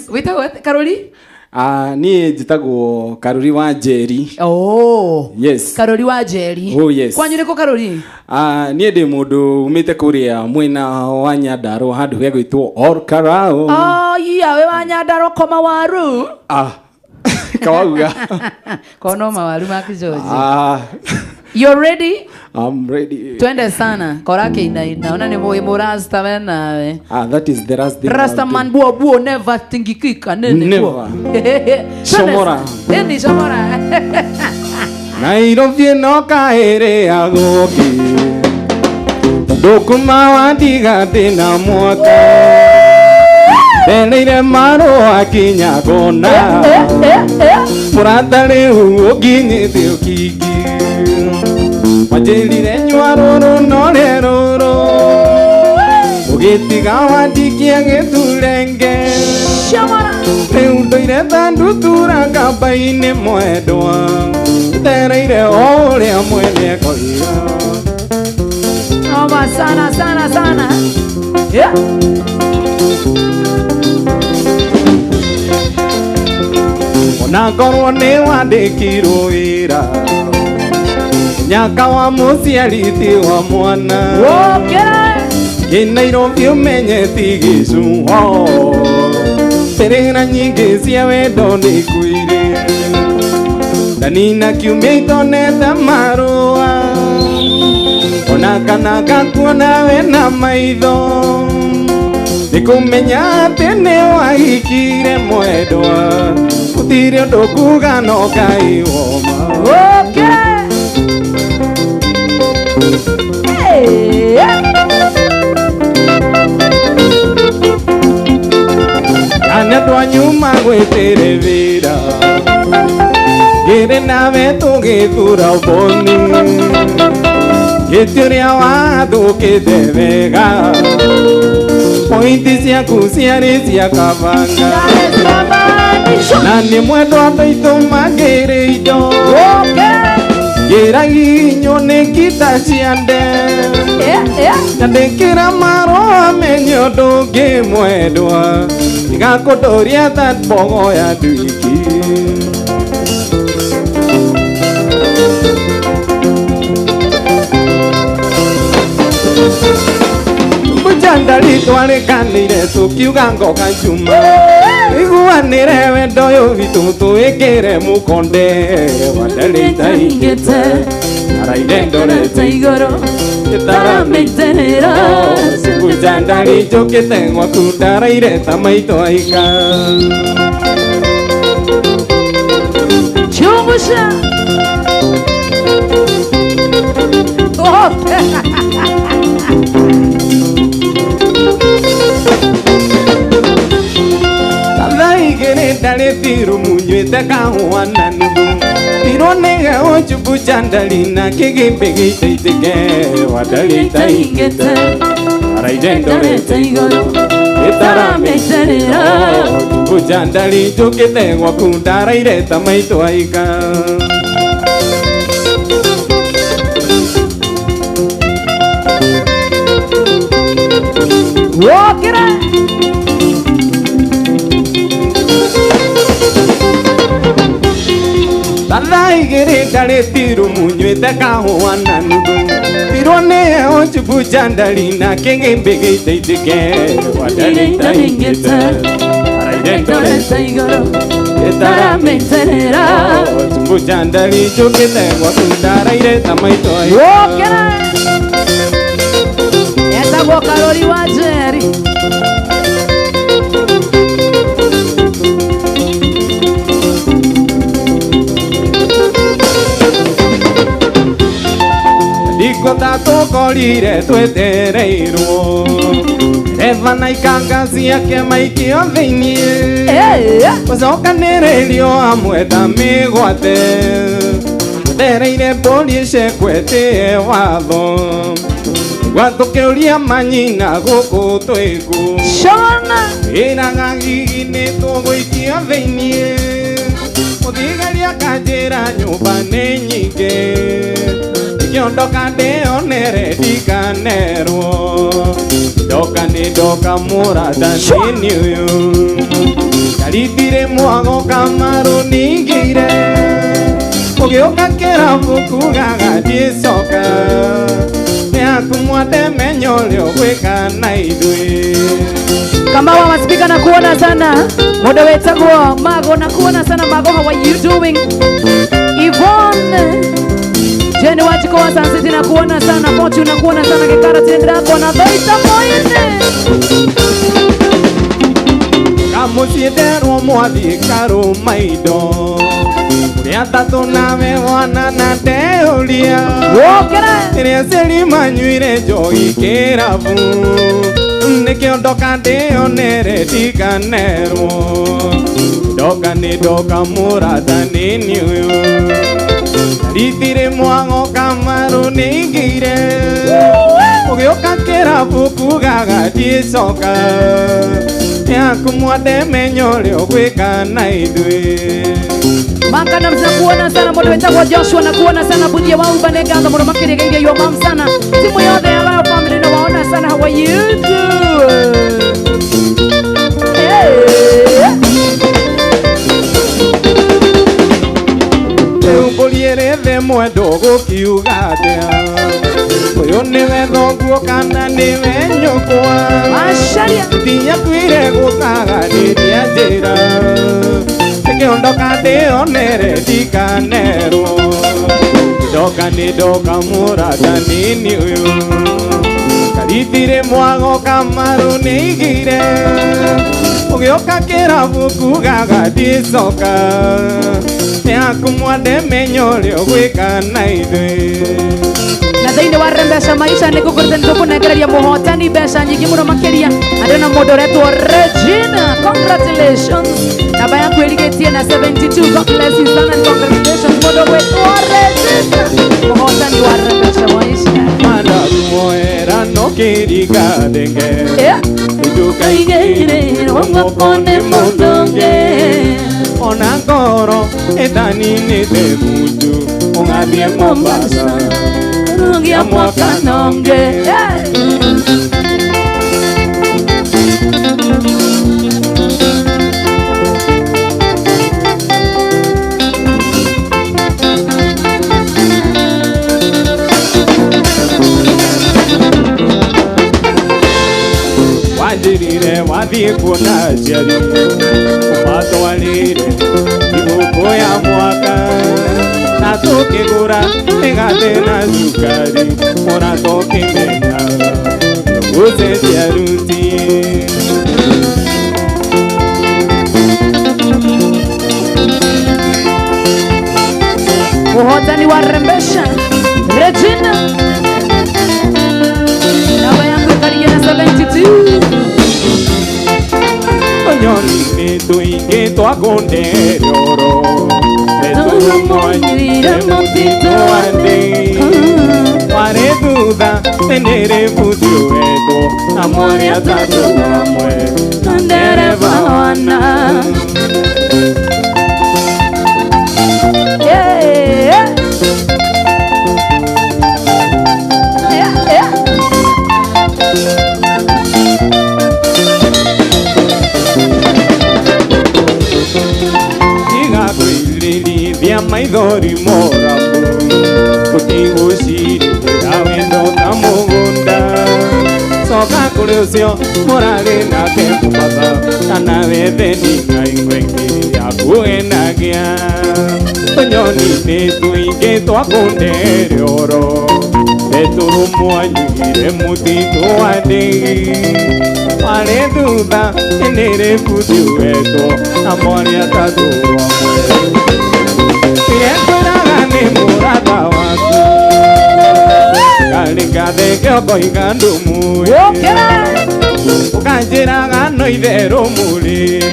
Wĩtagwo atĩa? Karũri? Ah, niĩ njĩtagwo Karũri wa Njeri. Oh. Yes. Karũri wa Njeri. Oh, yes. Kwanyu nĩ kũ Karũri? Ah, niĩ ndĩ mũndũ umĩte kũrĩa mwena wa Nyandarũa handũ hegwĩtwo Olkarau. Oh, iya, we wa Nyandarũa koma waru. Ah, kawauga. Kono mawaru ma Kijoji. Ah, You're ready? I'm ready. Twende sana. Kora kĩinaina. Ona nĩ mũĩ mũrasta we nawe. Ah, that is the last thing. Rasta man buo buo never tingikika nene buo. Never. Shomora. Nini shomora. Nairobi ĩno kaĩrĩagwo kĩ tondũ kuma wandiga ndĩna mwaka ndereire marũa kinya ngona mũrata rĩu ũnginyĩte ũkingi wanjĩrire nyua rũrũ no rũrũ ũgĩtiga wandikia gĩturenge Shomora. rĩu ndũire ta ndutura kamba-inĩ mwendwa ndereire o ũrĩa mwene akoiga. Noma sana sana sana. Yeah. Ona korwo nĩ wandĩkirwo wĩra nyaka wa mũciari ti wa mwana. Okay. Kĩ Nairobi ũmenye ti gĩcuho mbĩrĩra nyingĩ cia wendo nĩ ikuire ndanina kiumia itonete marũa ona kana ngakuona wena maitho nĩkũmenya atĩ nĩ wahikire mwendwa gũtirĩ ũndũ kuga no Ngai woma. Okay. Hey. Kana andũ anyu magwĩtĩre wĩra ngĩrĩ nawe tũgĩthura boni gĩtĩ ũrĩa wathũkĩte wega pointi ciaku ciarĩ cia kabanga na nĩ mwendwa andũ aitũ mangĩrĩ indo. Okay. Ngĩraginywo nĩ ngita cia nde. Yeah, yeah. Nyandĩkĩra marũa menye ũndũ ũngĩ mwendwa ndigakũndũria ta mbogo ya nduiki. Mũjandari twarĩkanĩire tũkiuga ngoka njuma iguanĩre wendo ũyũ witũ tũĩkĩre mũkonde wandarĩtaingĩte araire ndorete igũrũ ĩtaramĩiterĩra Mũjandari njũkĩte gwaku ndaraire ta maitho aika. Chungusha. Okay. Thaa igĩrĩ ndarĩ thiru munyuĩte kahũa na nuthu tirwo nĩ heho njumbu njandari na kĩgĩmbĩ gĩitaitĩke wandarĩtaingĩte araire ndorete igũrũ ĩtaramĩiterĩra njumbu njandari njũkĩte gwaku ndaraire ta maitho aika. Wokĩra. Thaa igĩrĩ ndarĩ thiru munyuĩte kahũa na nuthu tirwo nĩ heho njumbu njandari na kĩgĩmbĩ gĩitaitĩke wandarĩtaingĩte araire ndorete igũrũ ĩtaramĩiterĩra njumbu njandari njũkĩte gwaku ndaraire ta maitho aika. Wokĩra. Etagwo Karũri wa Njeri. Ndikota tũkorire twetereirwo ndereba na ikanga ciake maikio thĩiniĩ Eh. gũcokanĩrĩrio hamwe ta mĩgwate ndereire mbũri ĩcekwetĩe watho gwatũkĩũria manyina gũkũ twĩku Shona. ĩraga hihi nĩ tũgũikio thĩiniĩ mũthigari akanjĩra nyũmba nĩ nyingĩ ngĩondoka ndĩonere ndikanerwo ndoka nĩ ndoka mũrata nini ũyũ Karithire mwago kamaru ningire Ũgĩũka kĩrabu kugaga ndicoka Nĩaku mwande menya ũrĩa ũgwĩka na ithuĩ. Kamawa maspika na kuona sana muda wetagwo Mago na kuona sana Mago, how are you doing? Yvonne Jenny Wachiko wa Sun City na kuona sana Fortune na kuona sana Kikara Tindra na Baita Moine Kamuciĩ nderwo mwathiĩ karũma indo Mũrĩ atatũ nawe wana na ndeũria Wokera Rĩrĩa aciari manyuire njohi kĩrabu Nĩkĩo ndoka ndĩonere ndikanerwo Ndoka nĩ ndoka mũrata nĩ niĩ ũyũ Rithire mwago kamaru nĩingĩire Ũgĩũka kĩrabu kugaga ndicoka Nĩaku mwande menya ũrĩa ũgwĩka na ithuĩ. Makana mnakuona sana mundu wetagwo Joshua na kuona sana Budia wa Ubanega ndo muno makirigeithia your mom sana timu yothe ya Royal family na waona sana how are you doing? Hey. Rĩu mbũri mwendo gũkiuga atĩa Ũyũ nĩwe thoguo kana nĩwe nyũkwa Macharia Ndiakuire gũtaganĩria njĩra Nĩkĩo ndoka ndĩonere ndikanerwo Ndoka nĩ ndoka mũrata nĩ niĩ ũyũ Karithire mwago kamaru nĩigire Ũgĩũka kĩrabu kugaga ndicoka Nĩaku mwande menya ũrĩa ũgwĩka na ithuĩ. Na thĩinĩ wa Rembesha Maisha nĩ ngũkũrĩte nĩ tũkũnengereria mũhotani mbeca nyingĩ mũno makĩria andũ na mũndũ ũretwo Regina, congratulations namba yaku ĩrigĩtie na 72. God bless you sana and congratulations mũndũ ũgwĩtwo Regina mũhotani wa Rembesha Maisha. Mandakuoera no kĩringa thenge Yeah. Ndukaigĩrĩre moko nĩ mũndũ ũngĩ Ona ngoro ĩtaninĩte mundu ũgathiĩ Mombasa Rugia mwaka nonge. Wanjĩrire wathiĩ kuona aciari ũmatwarĩre thigũkũ ya mwaka na tũkĩgũra mĩgate na cukari mũrata ũkĩmenya gũcenjia ruti. Mũhotani wa Rembesha Regina namba yangu ĩkarigia na 72. Tũnyoni nĩ tũingĩ twakũnderoro Nĩtũmwanyuire mũtitũ wa ndĩ Warĩ thutha nĩrĩ buthi ũhetwo na mwarĩ atatũ hamwe na ndereba wana. Yeah. Yeah, yeah. Tiga kwĩrirĩria maithori morabu ũtigũcirĩra wendo ta mũgũnda Coka kũrĩ ũcio mũrarĩ nake Mombasa kana wethe ndinga ĩngĩ ya kũgenagia Tũnyoni nĩ tũingĩ twakũnderoro Nĩtũrũmwanyuire mũtitũ wa ndĩ Warĩ thutha nĩrĩ buthi ũhetwo na mwarĩ atatũ hamwe Nĩkwĩraga nĩ mũrata waku Karĩ gathenge ũkoiga ndũmũĩ Wokera Ũkanjĩraga no itherũ mũrĩ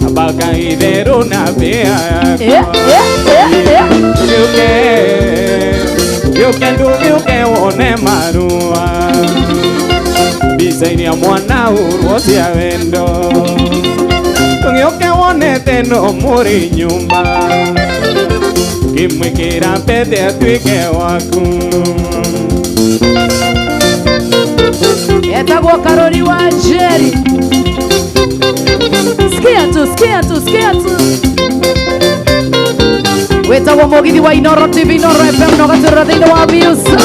Ambaka itherũ na mbĩa Yeah, yakwa yeah, yeah, yeah. Ndũgĩũke ndũgĩũke ndũgĩũke wone marũa Mbica-inĩ ya mwana ũrwo cia wendo Ndũgĩũke wonete no mũrĩ nyũmba Ngĩmwĩkĩra pete atuĩke waku Etagwo Karori wa Njeri. Sikia tu, sikia tu, sikia tu. Wetagwo Mugithi wa Inoro TV, Inoro FM, na ũgatwĩrora thĩinĩ wa Music.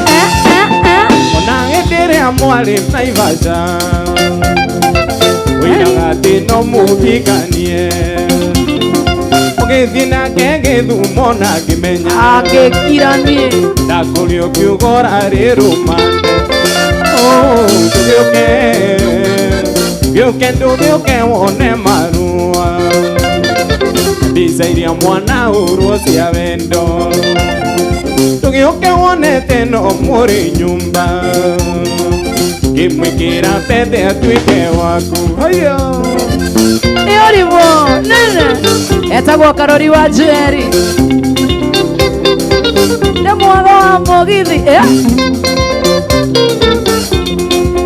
Eh, eh, eh. Ona hĩndĩ ĩrĩa mwarĩ Naivasha ũinaga atĩ no mũhikanie ũgĩthiĩ nake Gĩthumo na ngĩmenya Agĩkira niĩ. Ndakũrĩ ũkiuga ũrarĩ rũmande. Oh, ndũgĩũke, gĩũke ndũgĩũke wone marũa mbica iria mwana ũrwo cia wendo ndũgĩũke wonete no mũrĩ nyũmba ngĩmwĩkĩra pete atuĩke waku haiya. Nĩ ũrimũ nene. Etagwo Karori wa Njeri. Nĩ mwatho wa Mũgithi. Eh?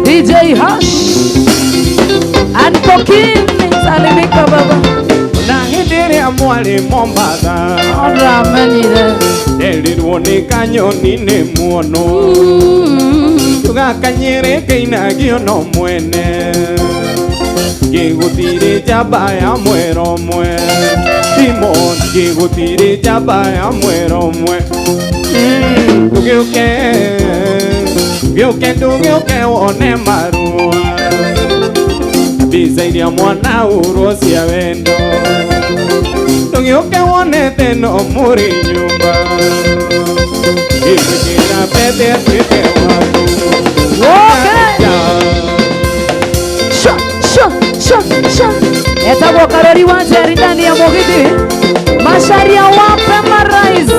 DJ Hash. Anko King, salimika baba. Na hĩndĩ ĩrĩa mwarĩ Mombatha Ndamenyire. nderirwo nĩ kanyoni nĩ muono tũgakanyĩrĩ kĩinagio no mwene ngĩgũtirĩ njamba ya mwero ũmwe Simon ngĩgũtirĩ njamba ya mwero ũmwe. Ndũgĩũke gĩũke ndũgĩũke wone marũa mbica iria mwana ũrwo cia wendo ndũgĩũke wonete no mũrĩ nyũmba ngĩgwĩkĩra pete atuĩke waku. Woke. Sha, sha, sha, sha. Etagwo Karori wa Njeri ndani ya Mugithi. Macharia wape marais.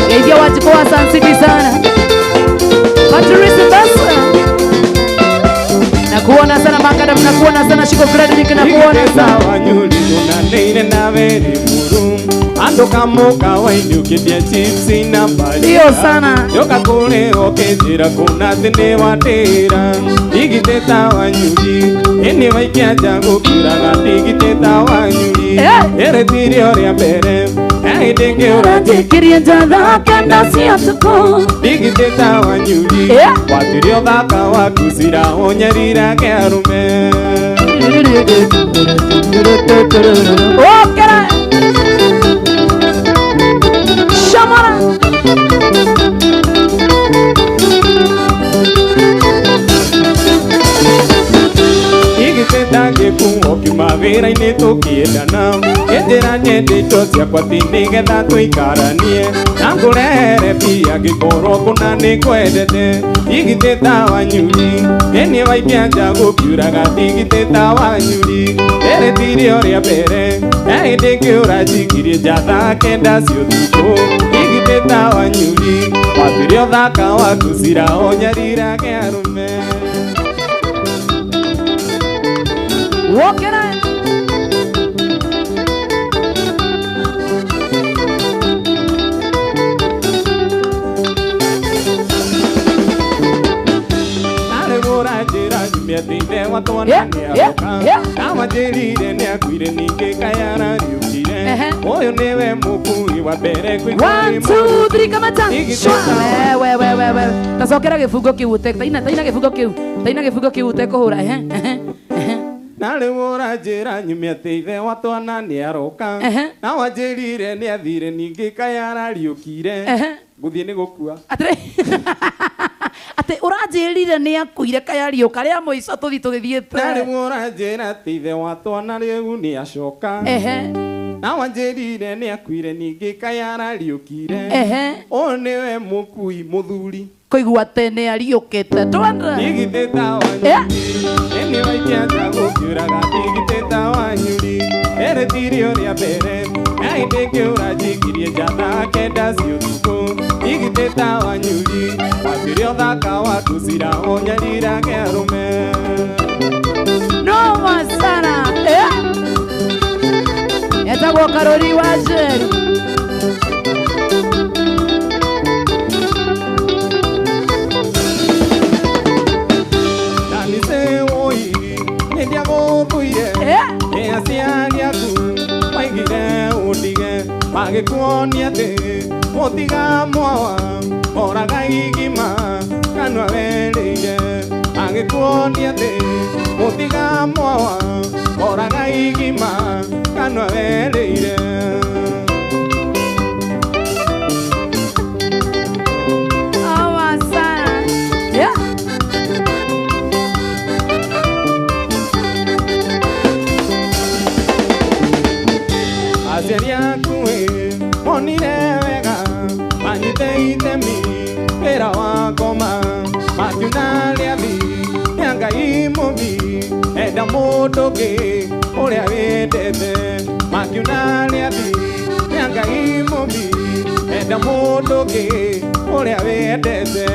Geithia Wanjikũ wa Sun City sana. Patrice Mbesa. Nakuona sana Makadam, nakuona sana Shiko Frederick, nakuona sana. Wanyuligunanĩire na weri mũru andũ kamũka wainyũkithia chipsi na mbali Ndio sana. Yoka kũrĩ ũkĩnjĩra kũna thĩ nĩ watĩra ndigitĩta wanyuri ĩnĩ waikia nja gũkiuraga ndigitĩta wanyuri Eh. ĩrĩtirie ũrĩa mbere hĩndĩ ngĩũra Njĩkĩrie njatha kenda cia ũtukũ. ndigitĩta wanyuri Eh. watirie ũthaka waku cira ũnyarirage arũme. Okera. Shamara. Igitĩta gĩkuo kiuma wĩra-inĩ tũkĩendana ngĩnjĩra nyende indo ciakwa ti nĩgetha tũikaranie na ngũrehere mbia ngĩkorwo kũna nĩ kwendete ndigitĩta wanyuri ĩnĩ waikia nja gũkiuraga ndigitĩta wanyuri ĩrĩtirie ũrĩa mbere hĩndĩ ngĩũra njikirie nja thaa kenda cia ũtukũ ndigitĩta wanyuri watuire ũthaka waku cira ũnyarirage arũme. Wokera. Arĩgũra njĩra nyumia thĩinĩ wa twana Yeah, yeah, nĩaroka yeah. awanjĩrire nĩakuire ningĩ kayarariũkire Ehe. ũyũ nĩwe mũkui wa mbere kũigua One, nĩ two, three, kamata. Igitĩta. Shwa. We, we, we, we. Tacokera gĩbungo kĩu ũte. Taina, taina gĩbungo kĩu. Taina gĩbungo kĩu ũtekũhũra. Ehe, ehe, ehe. Na rĩu ũranjĩra nyumia atĩ ithe wa twana nĩaroka Ehe. na wanjĩrire nĩathire ningĩ kayarariũkire Ehe. ngũthiĩ nĩ gũkua. Atĩrĩ. Atĩ ũranjĩrire nĩ akuire kayariũka rĩa mũico tũthiĩ tũgĩthiĩte. Na rĩu ũranjĩra atĩ ithe wa twana rĩu nĩacoka Ehe, na wanjĩrire nĩakuire ningĩ kayarariũkire ehe. ũyũ nĩwe mũkui mũthuri Kũigua atĩ nĩ ariũkĩte. Twende. ndigitĩta Yeah. wanyuri ĩnĩ waikia nja gũkiuraga ndigitĩta wanyuri ĩrĩtirie ũrĩa mbere hĩndĩ ngĩũra njikirie nja thaa kenda cia ũtukũ ndigitĩta wanyuri watuire ũthaka waku cira ũnyarirage arũme. Noma sana. Eh? Etagwo Karori wa Njeri. Na nĩce woiri nĩndiagũthũire Eh? nĩ aciari aku maigire ũndige magĩkuonia atĩ mũtiga mwawa moraga igima kanua werĩire Agĩkuonia atĩ mũtiga mwawa oraga igima kanua werĩire. Awa sana. Yeah. Aciari aku monire wega manyite itemi wĩra wa ngoma makiuna rĩathi nĩ Ngai mũmbi enda mũndũ ũngĩ ũrĩa wendete makiuna rĩathi nĩ Ngai mũmbi enda mũndũ ũngĩ ũrĩa wendete.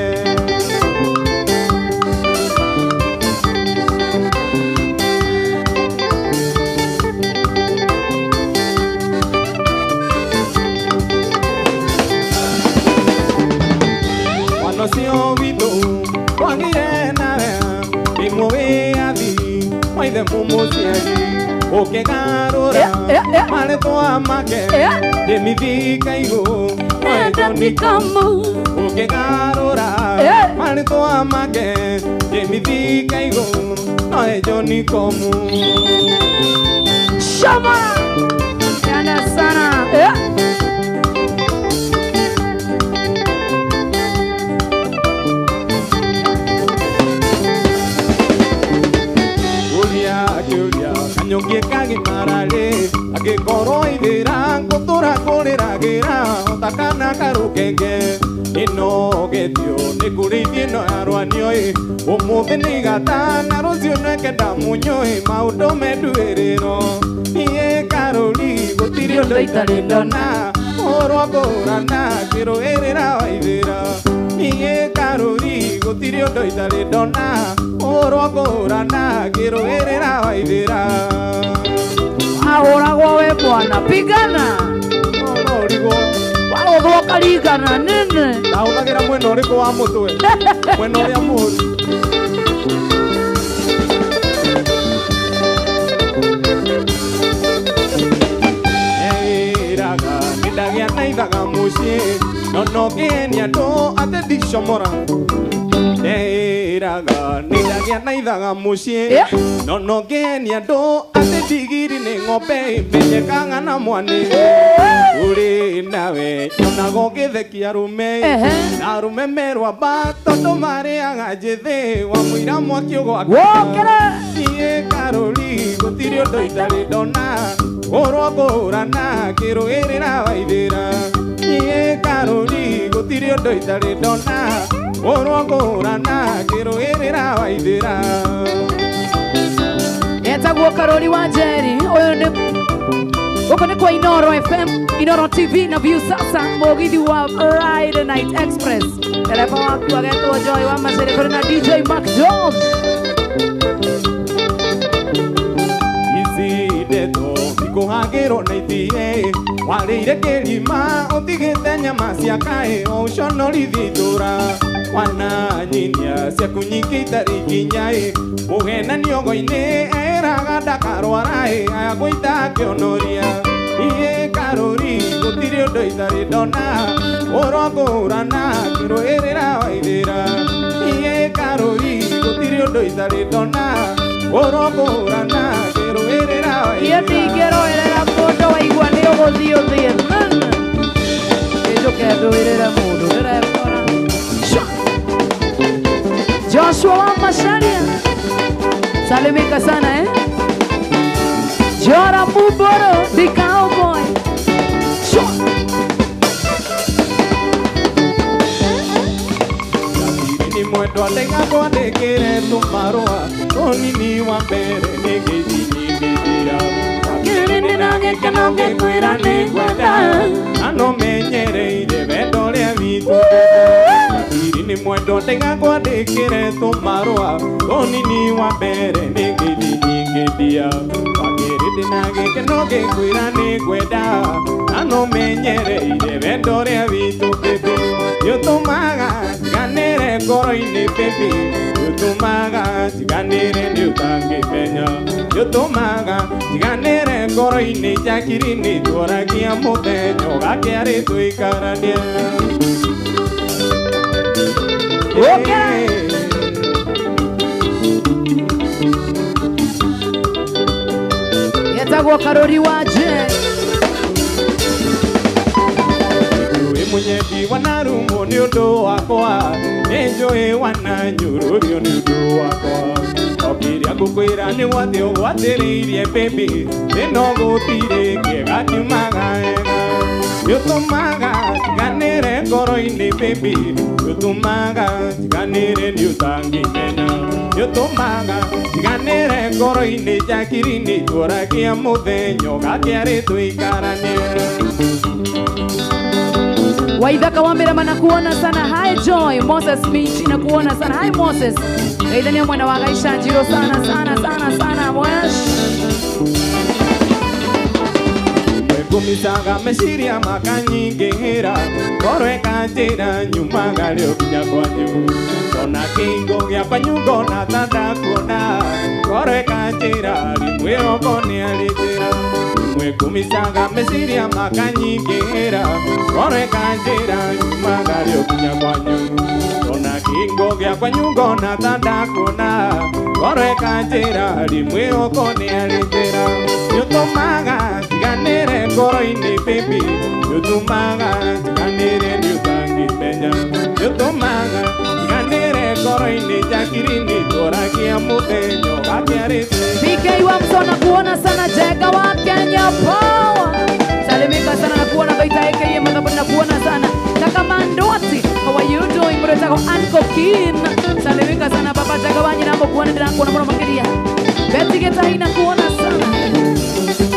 Ũcio witũ twagire nawe imwe wĩyathi maithe mũmũciari ũkĩgarũra marĩtwa make ndĩmithikairwo ũkĩgarũra marĩtwa make ndĩmithikairwo no ĩnjoni komu. Shama sana sana. Kanyũngĩ kagimara-rĩ angĩkorwo ithĩra ngũtũra kũrĩragĩra ota kana karũkenge ĩnogetio nĩ kũrĩithia ĩno ya rwanio-ĩ ũmũthĩ nĩ igata na rũciũ nwekenda mũnyũ-ĩ maũndũ menduĩrĩro niĩ karũri gũtirĩ ũndũ itarĩ ndona ũhoro ngũrana ngĩrũĩrĩra waithĩra niĩ karũri gũtirĩ ũndũ itarĩ ndona ũhoro ngũrana ngĩrũĩrĩra waithĩra. Ahũragwo we bwana pigana no ũrigwo waũthwo karigana nene ndahũthagĩra mwena ũrĩkũ wa mũtwe mwena ũrĩa mũũru. Eĩraga nĩndagĩa na ithaga mũciĩ no no ngĩhenia andũ atĩ ndicomora. Eĩraga nĩndagĩa na ithaga mũciĩ no no ngĩhenia andũ atĩ ndigiri nĩ ng'ombe imenyekaga na mwanĩ. Ũrĩ nawe nyonaga ũgĩthekia arũme na arũme merwamba tondũ marĩaga njĩthĩ wamũira mwaki ũgwakana. Niĩ karũri gũtirĩ ũndũ itarĩ ndona ũhoro ngũrana ngĩrũĩrĩra waithĩra. Niĩ karũri gũtirĩ ũndũ itarĩ ndona ũhoro ngũrana ngĩrũĩrĩra waithĩra. Etagwo Karori wa Njeri ũyũ nĩ gũkũ nĩ kwa Inoro FM, Inoro TV na View Sasa mũgithi wa Friday Night Express. Dereba waku agetwo Joy wa Macere kũrĩ na DJ Mark George. Ici ndeto ikũhagĩrwo na itie warĩire kĩrima ũtigĩte nyama cia kaĩ o ũconorithie itũra wana nyinia ciaku nyingĩ itarĩ ikinya-ĩ mũhenanio ngo-inĩ eraga ndakarwara-ĩ aya gũita akĩonoria. Niĩ karũri gũtirĩ ũndũ itarĩ ndona ũhoro ngũrana ngĩrũĩrĩra waithĩra. Niĩ karũri gũtirĩ ũndũ itarĩ ndona ũhoro ngũrana ngĩrũĩrĩra waithĩra. Niĩ ndingĩrũĩrĩra mũndũ waigua nĩ ũgũthiĩ ũthiĩ nĩnjũke ndũĩrĩre mũndũ ndĩrekora. Joshua wa Macharia salimika sana eh. Jora Muboro the cowboy. Ni mwendwa ndaiga kwandĩkĩre tũmarũa ũnini wa mbere nĩ ngeithi nyingĩthira Kĩrĩ ndĩna gĩkeno ngĩkwĩra nĩngwenda na no menyereire wendo ũrĩa witũ. Ni mwendwa ndaiga kwandĩkĩre tũmarũa ũnini wa mbere nĩ ngeithi nyingĩthia wakĩrĩ ndĩna gĩkeno ngĩkwĩra nĩngwenda na no menyereire wendo ũrĩa witũ baby nĩũtũmaga njiganĩre ngoro-inĩ baby nĩũtũmaga njiganĩre nĩũtangĩmenya nĩũtũmaga njiganĩre ngoro-inĩ njakiri-inĩ tworagia mũthenya ũgakĩarĩ tũikaranie. Okay. Etagwo Karori wa J. Munyendi wanarumo ni undu wakwa ninjui wananyururio ni undu wakwa okiria ngukwira ni gwathe ugwatiriirie baby ino gutire kiega kiumaga wega niutumaga njiganire ngoro-ini baby niutumaga njiganire ni utangimenya niutumaga njiganire ngoro-ini njakirini tworagia muthenya ugakiari tuikaranie. Waithaka wa Mirama na kuona sana. Hi Joy Moses Michi na kuona sana. Hi Moses. Gaithania mwana wa Gaisha Njiro sana sana sana sana. Mwesh. Kumisaga meciria makanyingĩhĩra ngoro ĩkanjĩra nyumaga rĩo nginya kwanyu ona kĩingo gĩa panyungo na tanda kuona ngoro ĩkanjĩra rĩmwe oko nĩarĩ njĩra rĩmwe kumisaga meciria makanyingĩhĩra ngoro ĩkanjĩra nyumaga rĩo nginya kwanyu ona kĩingo gĩa panyungo na tanda kuona ngoro ĩkanjĩra rĩmwe oko nĩarĩ njĩra nĩũtũmaga njiganĩre ngoro-inĩ baby nĩũtũmaga njiganĩre nĩũtangĩmenya nĩũtũmaga njiganĩre ngoro-inĩ njakirini tworagia mũthenya ũgakĩarĩte. PK wa Msona kuona sana. Jega wa Kenya Power salimika sana na kuona baita AKA madhabu na kuona sana. Kaka Mandoti, how are you doing? Mretako Uncle Kin salimika sana. Baba Jega wanyi namo kuona ndira kuona muno makiria. Betty Getahi na kuona sana.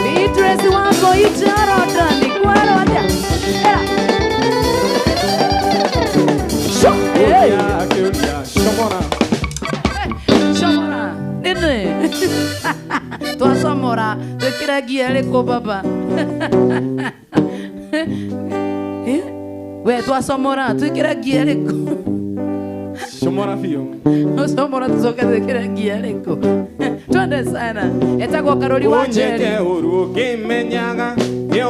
Beatrice wako ijaroda ni kwaroda. Era. Sho. Hey. Shomora. Shomora. Nini? Twasomora twikiragia riko baba. Eh? We twasomora twikiragia riko. Shomora fio. Somora tucoke twikiragia riko. Twende sana. Etagwo Karori wa Njeri. Unyete uru ukimenyaga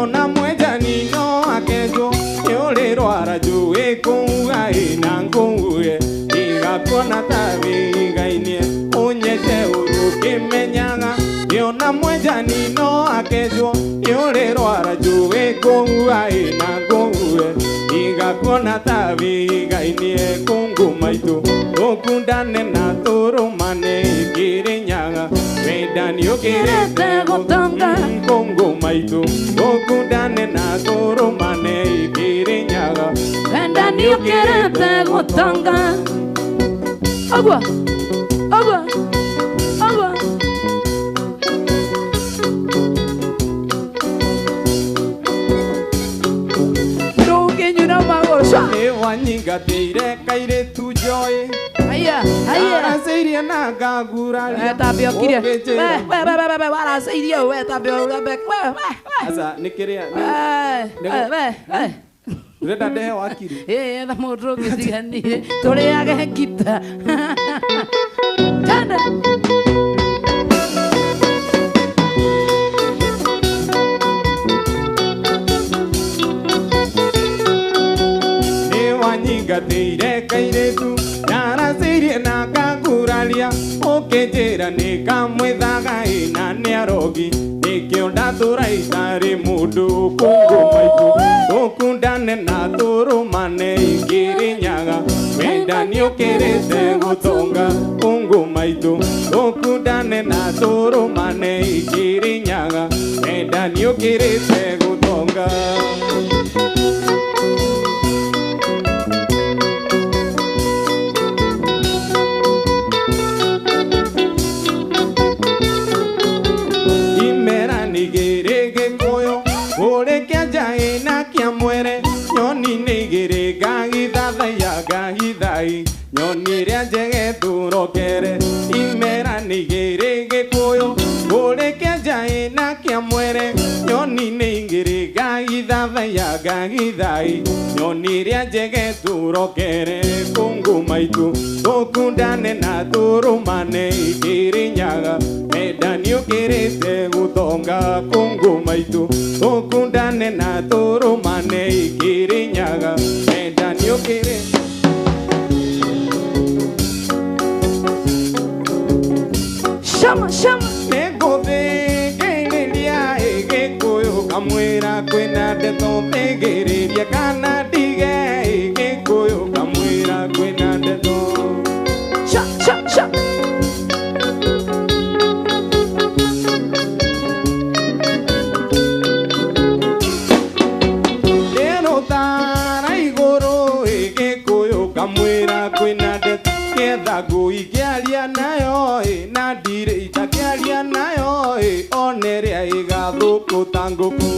ona mwenjani no akenjwo nĩũrĩrwara njũĩ kũu ĩna ngũue igakuona ta wĩigainie. Unyete uru ũkĩmenyaga ona mwenjani no akenjwo nĩũrĩrwara njũĩ kũu ĩna ngũue igakuona ta wĩigainie. Kũngũ maitũ tũkundane na tũrũmane ikĩrĩnyaga wendani ũkĩrĩte gũtonga. Kũngũ maitũ tũkundane na tũrũmane ikĩrĩnyaga wendani ũkĩrĩte gũtonga. Agua agua agua. Ndũngĩnyuna magũrũ. Nĩwanyingatĩire kairĩtu njoĩ. Haya haya. Waracĩirie na ngaguraria. Tambe ũkire. We we we we waracĩirie we tambe we we. Aca nĩ kĩrĩa we we. Ndĩrenda ndehe wakiri. Ĩĩ etha mũndũ ũngĩtiganie tũrĩage ngita. Tanda. Nĩwanyingatĩire kairĩtu ndaracĩirie na ngaguraria ũkĩnjĩra nĩ kamwĩthaga ĩna nĩ arogi nĩkĩo ndatũra itarĩ mũndũ. Kũngũ maitũ tũkundane na tũrũmane ikĩrĩnyaga wendani ũkĩrĩte gũtonga. Kũngũ maitũ tũkundane na tũrũmane ikĩrĩnyaga wendani ũkĩrĩte gũtonga. Nyoni ĩrĩa njege tũrokere imera nĩ igĩrĩ gĩkũyũ kũrĩ kĩa njaĩ na kĩa mwere nyoni nĩ igĩrĩ ngagithathaiya ngagithai nyoni ĩrĩa njege tũrokere. Kũngũ maitũ tũkundane na tũrũmane ikĩrĩnyaga wendani ũkĩrĩte gũtonga. Kũngũ maitũ tũkundane na tũrũmane ikĩrĩnyaga wendani ũkĩrĩte. Shama shama. Nĩngũthĩngĩrĩria ngamwĩra kwĩna ndeto thĩgĩrĩria kana ndige Gĩkũyũ ngamwĩra kwĩna ndeto. Sha sha sha. Ndĩrũtara igũrũ Gĩkũyũ ngamwĩra kwĩna ndeto ketha ngũingĩaria nayo na ndirĩ itakĩaria nayo one ĩrĩa ĩgathũkũ ta ngũkũ.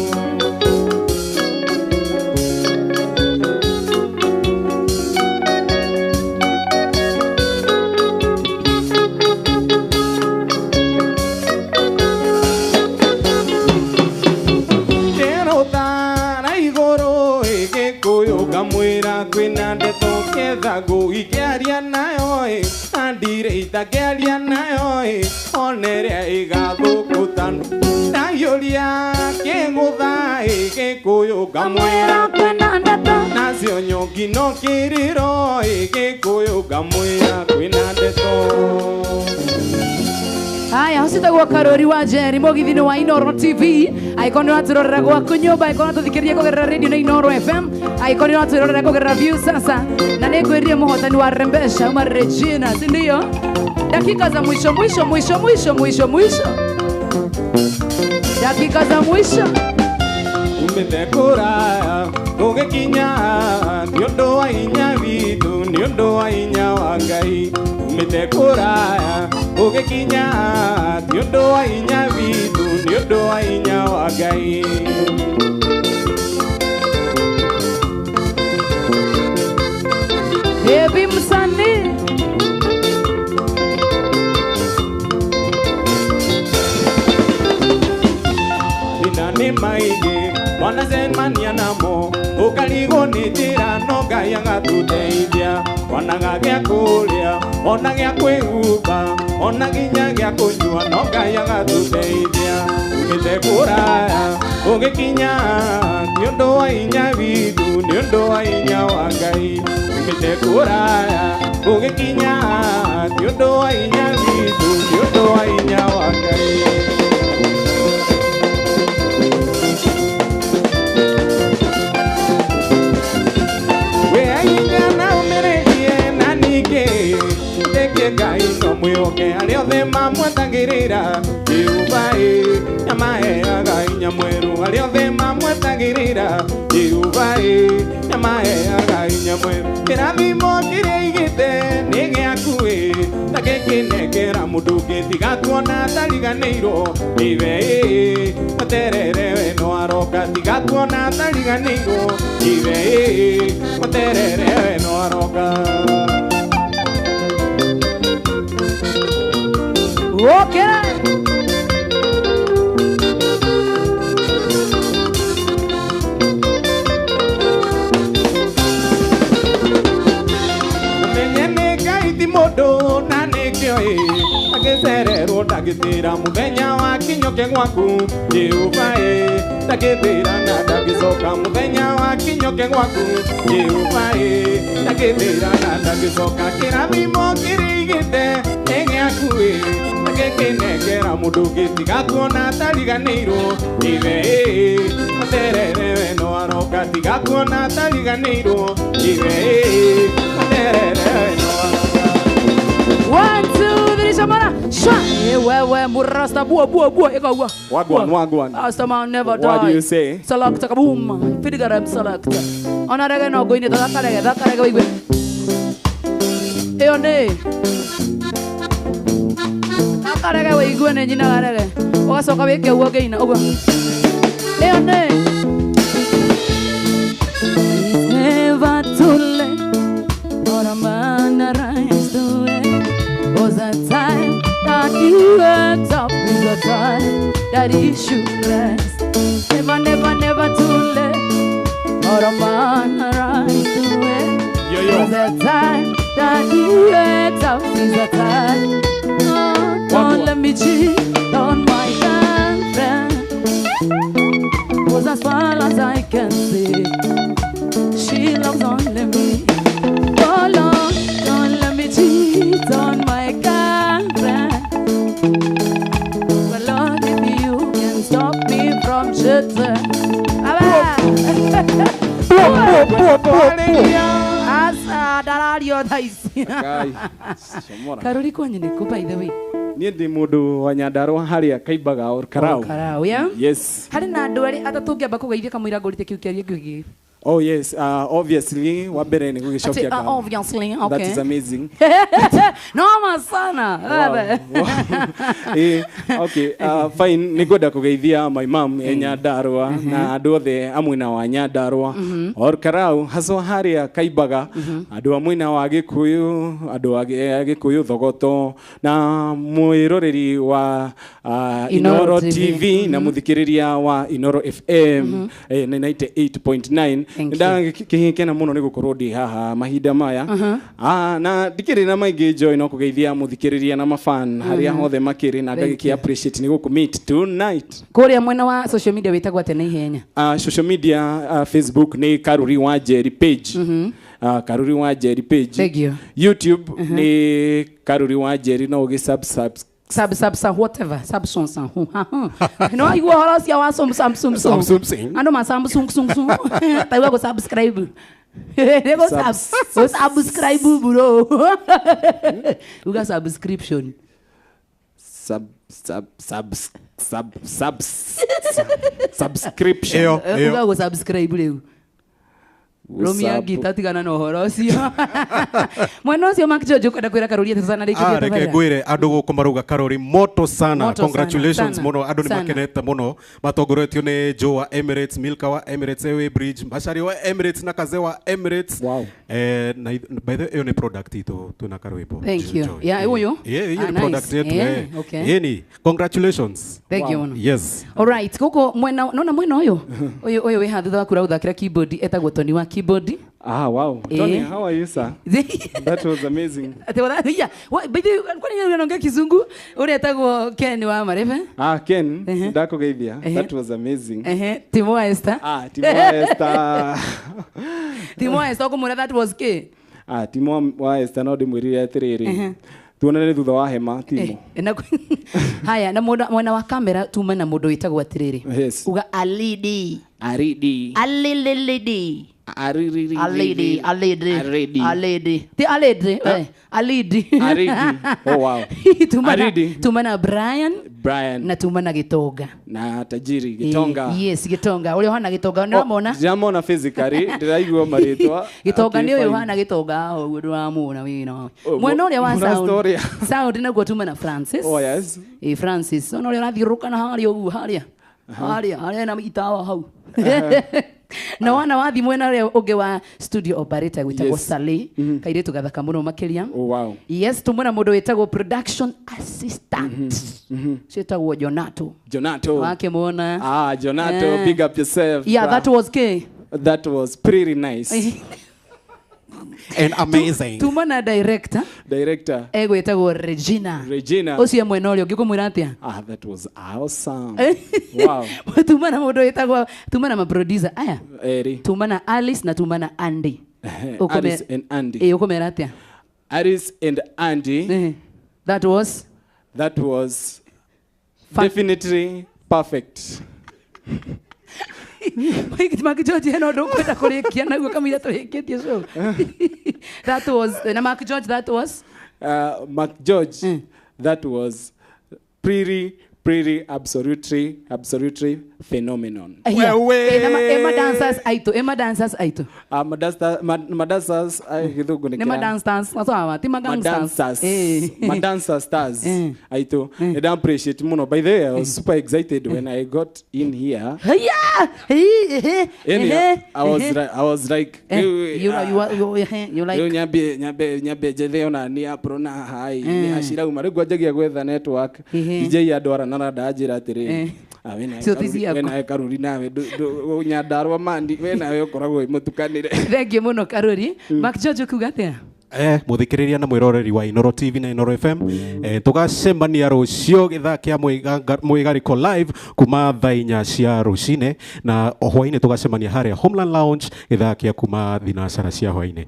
Ndĩrũtara igũrũ Gĩkũyũ ngamwĩra kwĩna ndeto ketha ngũingĩaria nayo na ndirĩ itakĩaria nayo one ĩrĩa ĩgathũkũ ta ndaiyũria kĩgũtha Gĩkũyũ ngamwĩra kwĩna ndeto nacio nyongi no kĩrĩro Gĩkũyũ ngamwĩra kwĩna ndeto. Haya, hocitagwo Karori wa Njeri mũgithi-inĩ wa Inooro TV. Angĩkorwo nĩ ũratwĩrorera gwaku nyũmba, angĩkorwo ũratũthikĩrĩria kũgerera radio na Inooro FM, angĩkorwo nĩ ũratwĩrorera kũgerera Viusasa, na nĩ ngwĩrire mũhotani wa Rembesha uma Regina, si ndio? Dakika za mwisho mwisho mwisho mwisho mwisho mwisho, dakika za mwisho. Umĩte kũraya ũgĩkinya nĩ ũndũ wa hinya witũ, nĩ ũndũ wa hinya wa Ngai. Umĩte kũraya ũgĩkinya nĩ ũndũ wa hinya witũ, nĩ ũndũ wa hinya wa Ngai. Baby msanii Thĩna nĩ maingĩ wanacemania namo ũkarigwo nĩ njĩra no Ngai agatũteithia wanaga gĩa kũrĩa ona gĩa kwĩhumba ona nginya gĩa kũnyua no Ngai agatũteithia. Umĩte kũraya ũgĩkinya nĩ ũndũ wa hinya witũ, nĩ ũndũ wa hinya wa Ngai. Umĩte kũraya ũgĩkinya nĩ ũndũ wa hinya witũ, nĩ ũndũ wa hinya wa Ngai. Ngai no mwĩhoke arĩa othe mamwetagĩrĩra Jehova ĩ nĩamaheaga hinya mwerũ arĩa othe mamwetagĩrĩra Jehova ĩ nĩamaheaga hinya mwerũ. Kĩrathimo kĩrĩa aigĩte nĩ gĩaku ĩ ndagĩkĩnengera mũndũ ũngĩ tiga tuona atariganĩirwo nĩwe ĩ weterere we no aroka tiga tuona atariganĩirwo nĩwe ĩ weterere we no aroka. Okay. Menye nĩ Ngai ti mũndũ na nĩkĩo ĩ agĩcererwo ndagĩtĩra mũthenya wa kinyoke gwaku Jehova ĩ ndagĩthĩra na ndagĩcoka mũthenya wa kinyoke gwaku Jehova ĩ ndagĩthĩra na ndagĩcoka kĩrathimo kĩrĩa aigĩte nĩ gĩaku ĩ ndagĩkĩnengera mũndũ ũngĩ tiga kuona atariganĩirwo nĩwe ĩ weterere we no aroka tiga kuona atariganĩirwo nĩwe ĩ weterere we no aroka. 1 2 3 shamara sha wewe murasta bua bua bua ikawa wagwan wagwan. Rasta never die. What do you say? Select kaboom fidigarem select ona rege no goine thakarege thakarege wigue iyo nĩ thakarege wigue nĩ nyinaga rege ũgacoka wĩke ũguo ngĩina ũguo iyo nĩ. It's never too late for a man to rise to it. Was a time that he wakes up is a time that he should rest. Never, never, never too late for a man to rise to it. Yo, yo. Was a time that he wakes up is a time. Oh, don't let me cheat on my girlfriend. 'Cause as far as I can see, she loves only me. Oh Lord, don't let me cheat on my girlfriend. Well, Lord, if you can stop me from Mshete. Aba. Asa ndarario thaa ici. Karuri kwanyu nĩkũ by the way? Niĩ ndĩ mũndũ wa Nyandarũa harĩa Kaimbaga or Karau. Karau, yeah? Yes. Harĩ na andũ erĩ atatũ ũngĩamba kũgeithia kamũira ngũrĩte kĩu kĩarie kĩu. Oh yes, obviously wa mbere nĩ gũgĩcokia ngatho. Obviously, okay. That is amazing. Noma sana. Wow. Okay, fine. Nĩ ngwenda kũgeithia my mom e Nyandarũa na andũ othe a mwena wa Nyandarũa or Karau haswa harĩa Kaimbaga, andũ a mwena wa Gĩkũyũ, andũ a Gĩkũyũ Thogoto na mwĩroreri wa Inoro TV na mũthikĩrĩria wa Inoro FM 98.9. Ndakĩkena mũno nĩ gũkorwo ndĩ haha mahinda maya. Na ndikĩrĩ na maingĩ Joy no kũgeithia mũthikĩrĩria na mafan harĩa hothe makĩrĩ na ngagĩkĩ appreciate nĩ gũkũ meet tonight. Kũrĩa mwena wa social media wĩtagwo atĩa na ihenya? Social media, Facebook nĩ Karuri wa Njeri page. Karuri wa Njeri page. Thank you. YouTube nĩ Karuri wa Njeri no ũgĩ sub sub sub sub whatever sub son son no igua horo cia wa sum sum sum sum ando ma sum sum sum sum taiwa go subscribe go sub subscribe bro uga subscription sub sub sub sub sub subscription uga go subscribe rĩu Romia gita tigana na ũhoro ũcio. Mwena ũcio Mark George ũkwenda kwĩra Karuri atĩa sana rĩngĩ? Reke ngwĩre andũ gũkũ marauga Karuri moto sana. Congratulations mũno, andũ nĩ makenete mũno matongoretio nĩ Joe wa Emirates, Milka wa Emirates, Airway Bridge, Mashari wa Emirates na Kaze wa Emirates. Wow. Na by the way ĩyo nĩ product itũ twĩna karwĩmbo. Thank you. Yeah, ũyũ. Yeah, ĩyo nĩ product yetu. Yeni, congratulations. Thank you. Yes. All right, gũkũ mwena nona mwena ũyũ. Ũyũ ũyũ wĩ haha thutha waku ũrathakĩra keyboard etagwo Tony wa keyboard. Ah, wow. Tony, how are you, sir? That was amazing. Yeah. What, by the way, kwani unaongea Kizungu? Unaitagwo Ken wa Mareve? Ah, Ken, ndakugeithia. That was amazing. Timo Esther. Ah, Timo Esther. Timo Esther okumwira that was K. Ah, Timo wa Esther no ndimwirire atiriri. Tuonane thutha wa hema, Timo. Haya, na mwena wa kamera tuma na mundu witagwo atiriri. Yes. Uga Alidi. Aridi. Alililidi. Aridi. Alidi. Alidi. Aridi. Alidi. Ti Alidi. Alidi. Aridi. Oh wow. Aridi. Tuma na Brian. Brian. Na tuma na Gitonga. Na tajiri Gitonga. Yes, Gitonga. Uri hana Gitonga ndĩramona? Ndĩramona physically, ndĩraigua marĩtwa. Gitonga nĩ ũyũ hana Gitonga ũguo ndĩramuona wĩna. Mwena ũrĩa wa sound. Sound naguo tuma na Francis. Oh yes. Francis. Ona ũrĩa ũrathiũrũrũka na harĩa ũguo harĩa. Harĩa, harĩa na itawa hau. Na wana wathi mwena ũrĩa ũngĩ wa studio operator gwĩtagwo Saleh, kairĩtu gathaka mũno makĩria. Oh wow. Yes, tumwena mũndũ wĩtagwo production assistant. Ciĩtagwo Jonato. Jonato. Wakĩmuona. Ah, Jonato, big up yourself. Yeah, that was K. That was pretty nice. And amazing. Tumana director. Director. Egwĩtagwo Regina. Regina. Ũcio mwena ũrĩa ũngĩ kũmwĩra atĩa? Ah, that was awesome. Wow. Tumana mũndũ wĩtagwo tumana ma producer aya. Eri. Tumana Alice na tumana Andy. Alice and Andy. Ũkũmera atĩa? Alice and Andy. That was? That was definitely perfect. Mark George hena ũndũ ũkwenda kũrĩkia naguo kamũira tũrĩkĩtie show. That was na Mark George, that was Mark George, that was pretty absolutely absolutely phenomenon. Ema dancers aito, ema dancers aito. Madancers githungu ni madancers, sawa, ti magangsters. Madancer stars aito. And I appreciate muno. By the way, I was super excited when I got in here. Yeah. I was like you like nyambe jethe ona ni apro na hai ni ashira uma rĩu ngwanjagia gwetha network DJ andwara na ndanjĩra atĩrĩrĩ we nawe Karuri nawe Nyandarua mandi we nawe ũkoragwo wĩ mũtukanĩre. Thank you mũno Karuri. Mark George ũkuga atĩa? Muthikiriria na mwiroreri wa Inoro TV na Inoro FM, tugacemania rucio githaa kia Mwigariko live kuma thaa inya cia rucine na hwaini tugacemania haria Homeland Lounge githaa kia kuma thinacara cia hwaini.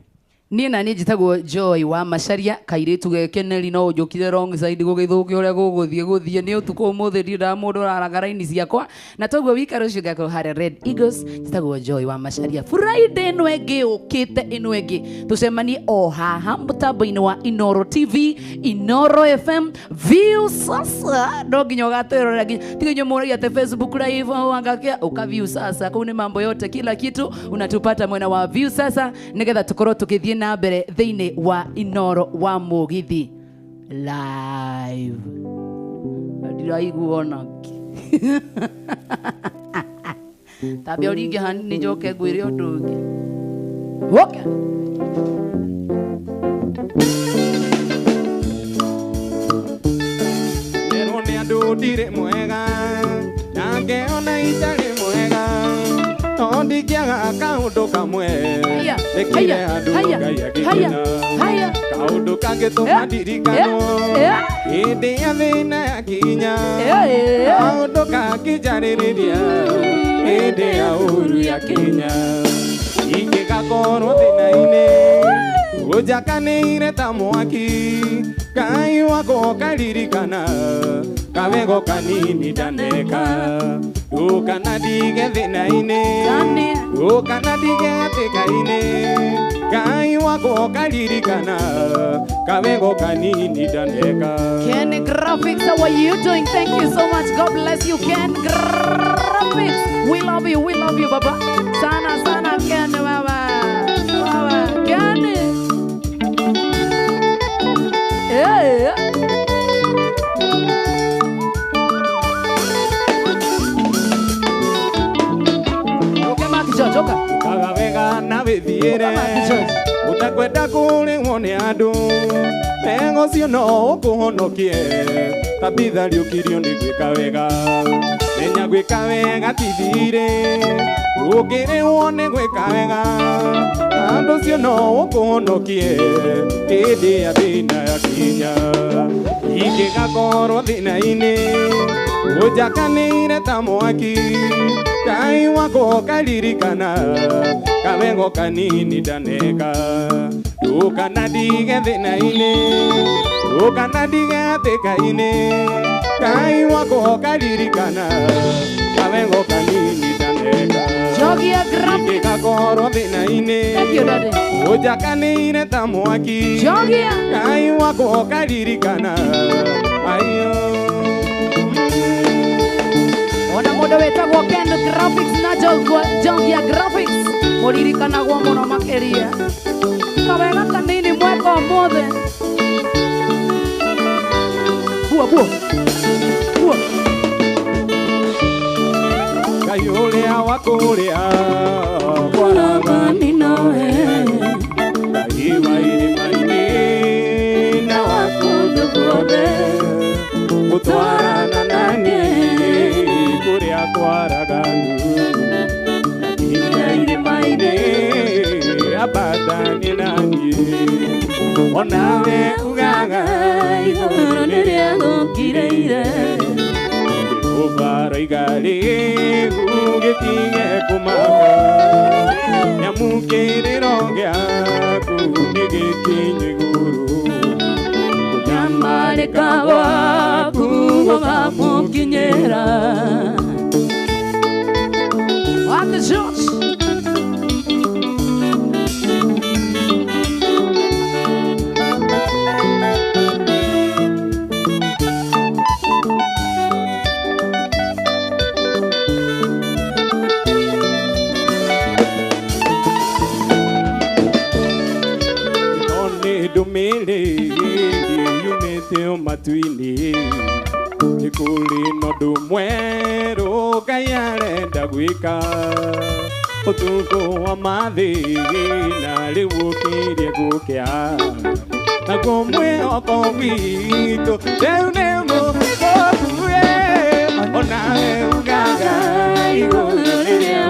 Niĩ na niĩ njĩtagwo Joy wa Macharia kairĩtu gekeneri no ũnjũkire wrong side gũgĩthũkia ũrĩa gũgũthiĩ gũthiĩ nĩ ũtukũ ũmũthĩ ndiendaga mũndũ ũraraga raini ciakwa na toguo wikaro ũcio ngakorwo harĩa Red Eagles. Njĩtagwo Joy wa Macharia. Friday ĩno ĩngĩ ũkĩte ĩno ĩngĩ tũcemanie o haha mũtambo-inĩ wa Inoro TV, Inoro FM, View Sasa. No nginya ũgatwĩrorera nginya tiga inyuĩ mũragia atĩ Facebook live angakia ũka View Sasa. Kũu nĩ mambo yote kila kitu unatupata mwena wa View Sasa nĩgetha tũkorwo tũgĩthiĩ na mbere thĩinĩ wa Inoro wa Mũgithi live. Ndiraigua onakĩ. Tambia ũringe hanini njoke ngwĩre ũndũ ũngĩ. Okay. Nerwo nĩ andũ ndirĩ mwega na ngeona itarĩ mwega no ndingĩaga kaũndũ kamwe nĩkire andũ Ngai agĩkena kaũndũ kangĩtũma ndirikanwo hĩndĩ ya thĩna yakinya kaũndũ kangĩnjarĩrĩria hĩndĩ ya ũru yakinya ingĩgakorwo thĩna-inĩ ũnjakanĩire ta mwaki Ngai wakwa ũkaririkana kawego kanini ndaneka ndũkana ndige thĩna-inĩ ndũkana ndige hatĩka-inĩ Ngai wakwa ũkaririkana kawego kanini ndaneka. Ken Graphics, how are you doing? Thank you so much. God bless you, Ken Graphics. We love you, baba. Sana sana Ken, baba. Baba, Ken. Yeah. Okay, Mark George, okay. Kaga wega na wĩthiĩre ũtakwenda kũrĩhwo nĩ andũ wega ũcio no ũkũhonokie tabitha rĩũkirio nĩ gwĩka wega menya gwĩka wega ti thirĩ ũngĩrĩhwo nĩ gwĩka wega andũ ũcio no ũkũhonokie hĩndĩ ya thĩna yakinya ingĩgakorwo thĩna-inĩ ũnjakanĩire ta mwaki Ngai wakwa ũkaririkana kawego kanini ndaneka ndũkana ndige thĩna-inĩ ndũkana ndige hatĩka-inĩ Ngai wakwa ũkaririkana kawego kanini ndaneka Jogia Graphics. Ingĩgakorwo thĩna-inĩ Thank you, Daddy. ũnjakanĩire ta mwaki Jogia. Ngai wakwa ũkaririkana ayo. Ona mũndũ wĩtagwo Ken Graphics na Jogia Graphics mũririkanagwo mũno makĩria kawega kanini mweka ũmũthĩ. Bua bua bua. Ngai ũrĩa wa kũrĩa kwaragani nowe Ngai wa irĩma-inĩ na wa kũndũ guothe gũtwarana na niĩ kũrĩa kwaraganu nginya irĩma-inĩ ambatanie na niĩ onawe ugaga igũrũ nĩrĩagũkirĩire Jehova roiga rĩu gĩtige kũmaka nyamũkĩrĩro gĩaku nĩgĩkinyu igũrũ kũnyamarĩka gwaku gũkamũkinyĩra. Mark George. Ndũmĩrĩri yumĩte matu-inĩ nĩ kũrĩ na ũndũ mwerũ Ngai arenda gwĩka ũtukũ wa mathĩna rĩu ũkĩrie gũkĩa naguo mwĩhoko witũ rĩu nĩ mũthũku onawe ugaga igũrũ rĩrĩa